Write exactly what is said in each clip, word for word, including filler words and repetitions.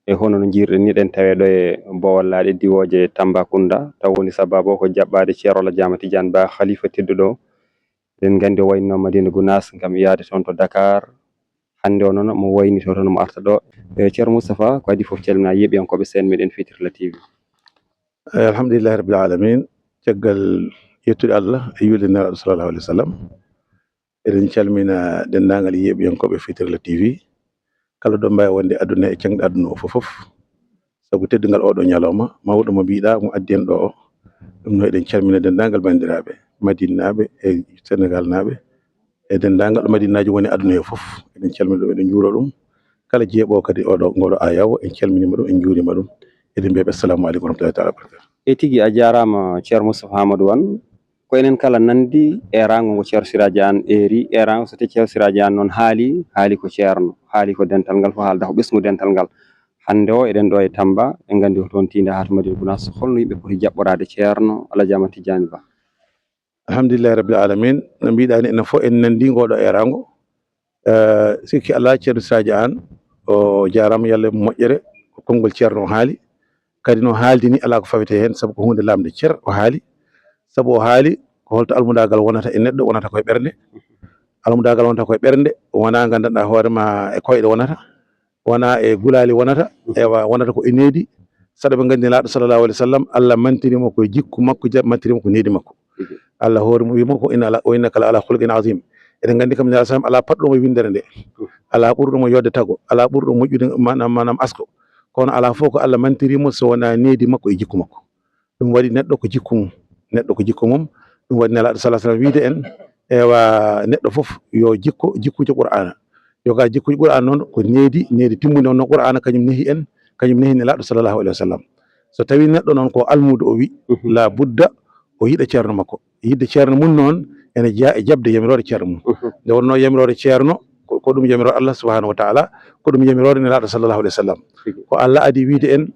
E hono no njiirɗen ni, eɗen tawee ɗo e Bowal Laaɗe, diwooje Tambacounda. Taw woni sababu o ko jaɓɓaade Ceerno Alhaji Ahmad Tidiane Ba, khalifa tedduɗo. Eɗen nganndi o waynoo Madina Gounass ngam yaade toon to Dakar. Hannde o noon mo wayni to toon mo arta ɗo. E, Ceerno Moustapha, ko adii fof calminaa yeeɓiyankooɓe seen meɗen Fitirla T V. Eh, alhamdulillahi rabbil alamin. Caggal yettude Allah e yulde Nelaaɗo sallallahu alaihi wasallam, eɗen calmina denndaangal yeeɓiyankooɓe Fitirla T V, kala ɗo mbaawi wonde aduna e caŋɗe aduna o fof fof. Sabu teddungal oɗo ñalawma mawɗo mo mbiɗa mo addi en ɗo o. Ɗum no eɗen calmina denndaangal banndiraaɓe Madinaaɓe e Senegalnaaɓe e denndaangal ɗo Madinaaji woni aduna he fof. Eɗen calmina ɗum, eɗen njuuro ɗum. Kala jeeɓo kadi oɗo, ngoɗo ayawo, en calminima ɗum, en njuurima ɗum. Eɗen mbiya ɓe assalamu aleykum wa rahmatullahi taala wa barakatuh. E tigi, a jaaraama, Ceerno Moustapha Amadou Wane. Ko enen kala nanndi eeraango ngo Ceerno Siraaji Aan eeri, eeraango so tawii Ceerno Siraaji Aan noon haali, haali ko Ceerno, haali ko dental ngal fof, haalda ko ɓesngu dental ngal. Hannde o eɗen ɗo e Tamba, en nganndi ko toon tiinde haa to Madina Gounass. Holno yimɓe poti jaɓɓoraade Ceerno Alhaji Ahmad Tidiane Ba? Alhamdulillahi rabbil alamin. No mbiɗa ni, enen fof en nanndi ngoɗo eeraango. Eh, sikki alaa, Ceerno Siraaji Aan o jaaraama, yo Allah e mo moƴƴere. Ko konngol Ceerno o haali, kadi no haaldi ni alaa ko fawetee heen, sabu ko huunde lamnde cer o haali. Sabu o haali ko holto almudaagal wonata e neɗɗo, wonata koye ɓernde. Almudaagal wonata koye ɓernde, wonaa nganndanɗaa hoore ma e koyɗe wonata, wonaa e gulaali wonata, ewa, wonata ko e needi. Saɗa ɓe nganndi Nelaaɗo sallallahu alaihi wasallam, Allah mantiri mo ko jikku makko, ja-, mantiri mo ko needi makko. Allah hoore mum wi mo ko inna ala, wa innaka la ala khuluqin azim. Eɗen nganndi kam Nelaaɗo sallam alaa paɗɗo mo winndere nde, alaa ɓurɗo mo yodde tago, alaa ɓurɗo moƴƴude maanaam, maanaam asko. Kono alaa fof ko Allah mantiri mo so wonaa needi makko e jikku makko. Ɗum waɗi neɗɗo ko jikku mum, neɗɗo ko jikku mum. Ɗum waɗi Nelaaɗo sallallahu alaihi wasallam wiide en, ewa, neɗɗo fof yo jikko, jikkujo Qur'aana. Yo ga jikkujo Qur'aana noon ko needi, needi timmude, wonno Qur'aana kañum nehi en, kañum nehi Nelaaɗo sallallahu alaihi wasallam. So tawi neɗɗo noon ko almuudo o wi, la budda o yiɗa ceerno makko. Yiɗde ceerno mum noon ene jeyaa e jaɓde yamiroore ceerno mum. Nde wonnoo yamiroore ceerno ko, ko ɗum yamiroore Allah subhanahu wa taala, ko ɗum yamiroore Nelaaɗo sallallahu alaihi wasallam. Ko Allah adi wiide en,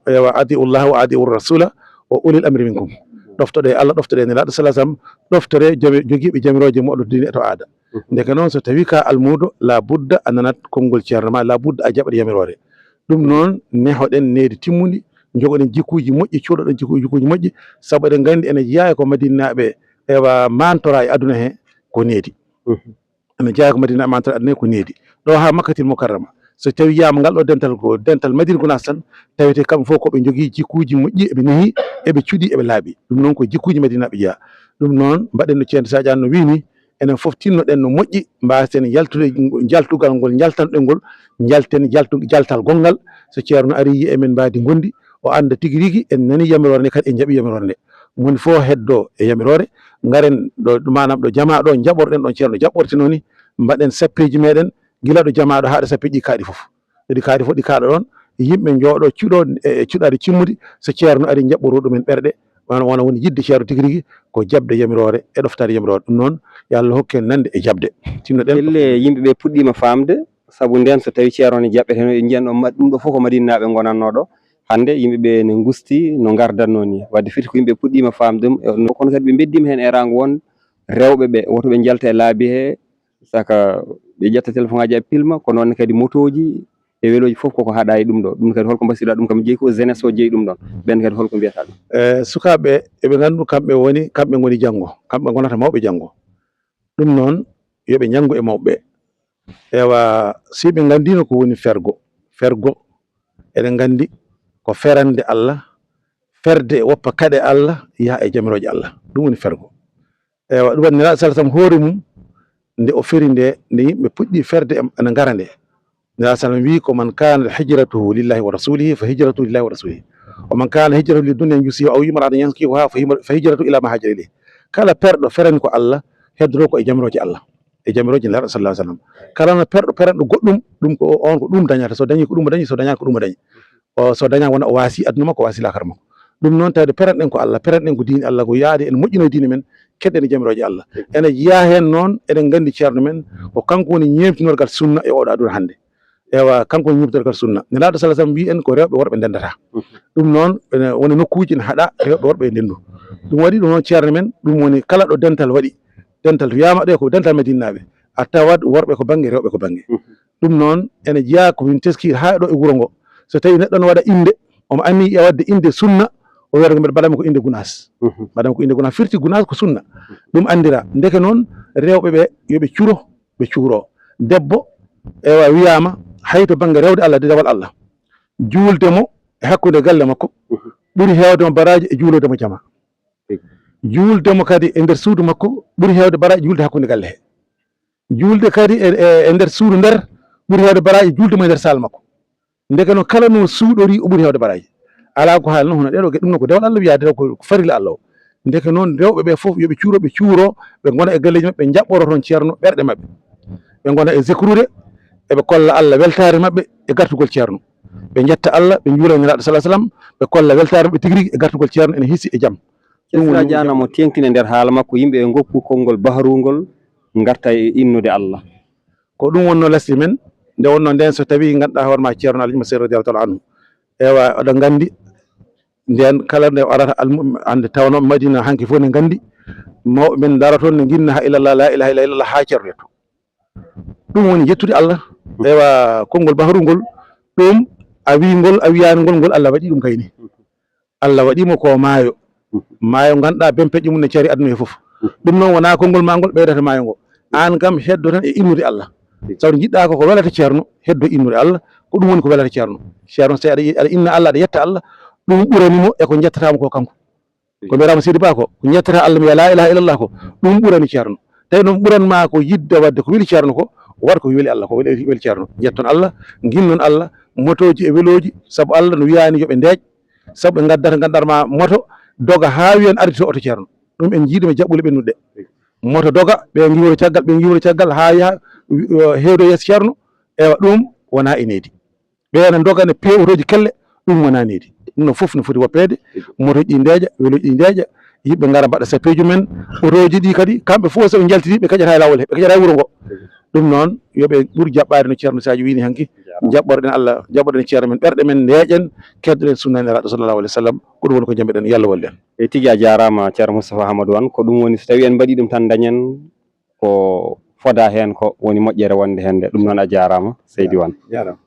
ewa, atiullaha wa atiur rasula wa ulil amri minkum. Ɗoftoɗe Allah, ɗoftoɗe Nelaaɗo sallallahu alaihi wasallam, ɗoftore jami-, jogiiɓe jamirooje moɗo diine e to aada. Ndeke noon so tawi ka almuudo, la budda a nanat konngol ceerno ma, la budda a jaɓat yamiroore. Ɗum noon nehoɗen needi timmundi, jogoɗen jikkuuji moƴƴi, cuuɗoɗen jikku-, jikkuuji moƴƴi, sabu eɗen nganndi ene jeyaa e ko Madinaaɓe, ewa, mantora e aduna he ko needi. Ene jeyaa ko Madina, mantora aduna he ko needi. Ɗo haa Makkatil Mukarrama, so tawi yiyaama ngal ɗo dental ko dental Madina Gounass tan, tawete kamɓe fof ko ɓe njogii jikkuuji moƴƴi, eɓe nehi, eɓe cuɗi, eɓe laaɓi. Ɗum noon ko jikkuuji Madinaaɓe jeyaa. Ɗum noon mbaɗen no Ceerno Siraaji Aan no wiyi ni, enen fof tinnoɗen no moƴƴi, mbaasen yaltude jaltugal ngol njaltanɗen ngol, njalten jaltu-, jaltal gonngal. So ceerno ari yiya emen mbaadi ngondi, o annda tigi rigi en nani yamiroore nde, kadi en njaɓi yamiroore nde. Moni fof heddo e yamiroore, ngaren ɗo, maanaam ɗo jamaa ɗo njaɓorɗen ɗon ceerno jaɓɓortino ni, mbaɗen sappeeji meɗen, gila ɗo jamaa ɗo haa ɗo sappeeji ɗi kaaɗi fof. Ɗo ɗi kaaɗi fof, ɗi kaaɗa ɗon, yimɓe njooɗo cuɗo e, e cuɗaade cimmudi, so ceerno ari njaɓɓoro ɗumen ɓerɗe, wano, wano woni yiɗde ceerno tigi rigi, ko jaɓde yamiroore e ɗoftaade yamiroore. Ɗum noon, yo Allah hokku en nande e jaɓde. Tinnoɗen. Elle yimɓe ɓe puɗɗiima faamde, sabu nden so tawi ceerno ne jaɓɓete no, en njiyan ɗo ma-, ɗum ɗo fof ko Madinaaɓe ngonatnoo ɗo. Hannde yimɓe ɓe ne ngusti no ngardatnoo ni. Wadde fiti ko yimɓe puɗɗiima faamde ɗum, e no, kono kadi ɓe mbeddiima heen e raango won rewɓe ɓe, woto ɓe njalta e laabi he, saka ɓe ƴetta téléphone aji e pilma, ko noon kadi motooji e welooji fof koko haɗa e ɗum ɗo. Ɗum kadi holko mbasiyɗa ɗum kam jeyi ko jeunesse o jeyi ɗum ɗon. Ɓen kadi holko mbiyata ɗum? E sukaaɓe, eɓe ngandu kamɓe woni, kamɓe ngoni janngo, kamɓe ngonata mawɓe janngo. Ɗum noon, yo ɓe njanngu e mawɓe ɓe. Ewa, si ɓe nganndiino ko woni fergo, fergo, eɗen nganndi ko ferande Allah, ferde woppa kaɗe Allah, yaha e jamirooje Allah. Ɗum woni fergo. Ewa, ɗum waɗi Nelaaɗo sallallahu alaihi wasallam hoore mum, nde o feri nde, nde yimɓe puɗɗi ferde em, ene ngara nde. Nelaaɗo sallam wii ko, "Man kana hijratuhu lillahi wa rasulihi, fa hijratuhu lillahi wa rasulihi. Wa man kana hijratuhu li dunya yusibuha aw imra'atin yankihuha, fa hima-, fa hijratuhu ila ma hajara ilayh." Kala perɗo ferani ko Allah, heddoro ko e jamirooje Allah, e jamirooje Nelaaɗo sallallahu alaihi wasallam. Kala no perɗo, peranɗo goɗɗum, ɗum ko on ko ɗum dañata. So dañi ko ɗum o dañi, so dañaani ko ɗum o dañi. O, so dañaama wona o waasi aduna makko, o waasi laakara makko. Ɗum noon, tawde peranɗen ko Allah, peranɗen ko diine Allah, ko yaade en moƴƴino diine men, kedden e jamirooje Allah. Ene jeyaa heen noon, eɗen nganndi ceerno men, ko kanko woni ñeemtinorgal sunna e oɗo aduna hannde. Ewa, kanko woni ñeemtinorgal sunna. Nelaaɗo sallallahu alaihi wasallam wii en ko rewɓe worɓe ndenndata. Ɗum noon, ene woni nokkuuji ene haɗa rewɓe worɓe e ndenndu. Ɗum waɗi ɗum noon ceerno men, ɗum woni kala ɗo dental waɗi. Dental to wiyaama ɗo ko dental Madinaaɓe. A tawat worɓe ko bannge, rewɓe ko bannge. Ɗum noon, ene jeyaa ko min teskiiɗo haa ɗo e wuro ngo. So tawi neɗɗo no waɗa innde, omo anniyi e waɗde innde sunna, o wiyata ko mbeɗa mbaɗa mi ko innde gunaas. Mbaɗa mi ko innde gunaas, firti gunaas ko sunna. Ɗum anndira. Ndeke noon, rewɓe ɓe, yo ɓe curo, ɓe cuuro. Debbo, ewa, wiyaama, hay to bannge rewde Allah, dewal Allah, juulde mo e hakkunde galle makko ɓuri heewde mo baraaji e juulde mo jama. Juulde mo kadi e nder suudu makko ɓuri heewde baraaji juulde hakkunde galle he. Juulde kadi e, e, e nder suudu nder ɓuri heewde baraaji juulde mo e nder saal makko. Ndeke noon, kala no suuɗori, o ɓuri heewde baraaji. Alaa ko haali noon, hono ɗeɗo ge-, ɗum noon ko dewal Allah wiyaade, ko farilla Allah o. Ndeke noon, rewɓe ɓe fof, yo ɓe cuuro, ɓe cuuro, ɓe ngona e galleeji maɓɓe, ɓe njaɓɓoro toon ceerno ɓerɗe maɓɓe. Ɓe ngona e zikrude, eɓe kolla Allah weltaare maɓɓe e gartugol ceerno. Ɓe njetta Allah, ɓe njuula e Nelaaɗo sallallahu alaihi wasallam, ɓe kolla weltaare maɓɓe tigi rigi e gartugol ceerno ene hisi e jam. Ɗum Sira woni Diana mo teeŋtini e nder haala makko, yimɓe e ngokku konngol bahrungol ngarta e innude Allah. Ko ɗum wonnoo lasli men, nde wonnoo ndeen, so tawii ngannduɗaa hoore maa Ceerno Alhaji Ahmad Seydi radiyallahu taala anhu. Ewa, oɗon nganndi, ndeen kala nde o arata almu-, hannde tawnoo Madina hanki fof ne nganndi, mawɓe men ndaro toon ne nginna ha ilallah, la ilaha illa illallah haa Ceerno yetto. Ɗum woni yettude Allah. Ewa, konngol bahrungol, ɗum a wii ngol, a wiyaani ngol, ngol Allah waɗi ɗum kayni. Allah waɗi mo ko maayo. Maayo ngannduɗaa bempeƴƴe mum ne cari aduna he fof. Ɗum noon wonaa konngol maa ngol ɓeydata maayo ngo. Aan kam heddo tan e innude Allah. Sabu njiɗɗaa ko ko welata ceerno, heddo innude Allah. Ko ɗum woni ko welata ceerno. Ceerno, so aɗa, aɗa inna Allah, aɗa yetta Allah, ɗum ɓurani mo e ko njettataa mo ko kanko. Ko mbiyataama Seydi Ba ko, ko njettataa Allah, mi wiya la ilaha illallah ko, ɗum ɓurani ceerno. Tawi noon ɓuran maa ko yidde waɗde ko weli ceerno ko, waɗ ko weli Allah, ko weli, weli ceerno. Njetton Allah, nginnon Allah, motooji e welooji, sabu Allah no wiyaani yo ɓe ndeeƴ, sabu ɓe ngaddata, ngaddar ma moto, doga haa wiyan ardito oto ceerno. Ɗum en njiiɗum e jaɓɓule ɓennuɗe. Moto doga, ɓe ngiwro caggal, ɓe ngiwro caggal, haa yaha, wi-, o, hewdo yeeso ceerno, ewa ɗum wonaa e needi. Ɓe ene ndoga, ne peewi otooji kelle, ɗum wonaa needi. Ɗum no fof no foti woppeede, motooji ɗi ndeeƴa, welooji ɗi ndeeƴa, yimɓe ngara mbaɗa sappeeji mum en, otooji ɗi kadi, kamɓe fof so ɓe njaltiri, ɓe keƴata e laawol he, ɓe keƴata e wuro ngo. Ɗum noon, yo ɓe ɓur jaɓɓaade no Ceerno Sadio wiini hanki, jaɓɓorɗen Allah, jaɓɓorɗen ceerno men, ɓerɗe men ndeeƴen, keddoɗen sunna Nelaaɗo sallallahu alaihi wasallam, ko ɗum woni ko njammeɗen, yo Allah wallu en. E tigi a jaaraama, Ceerno Moustapha Amadou Wane, ko ɗum woni so tawii en mbaɗii ɗum tan dañen ko fodaa heen ko woni moƴƴere wonde heen nde. Ɗum noon a jaaraama, seydi Wane. Jaaraama.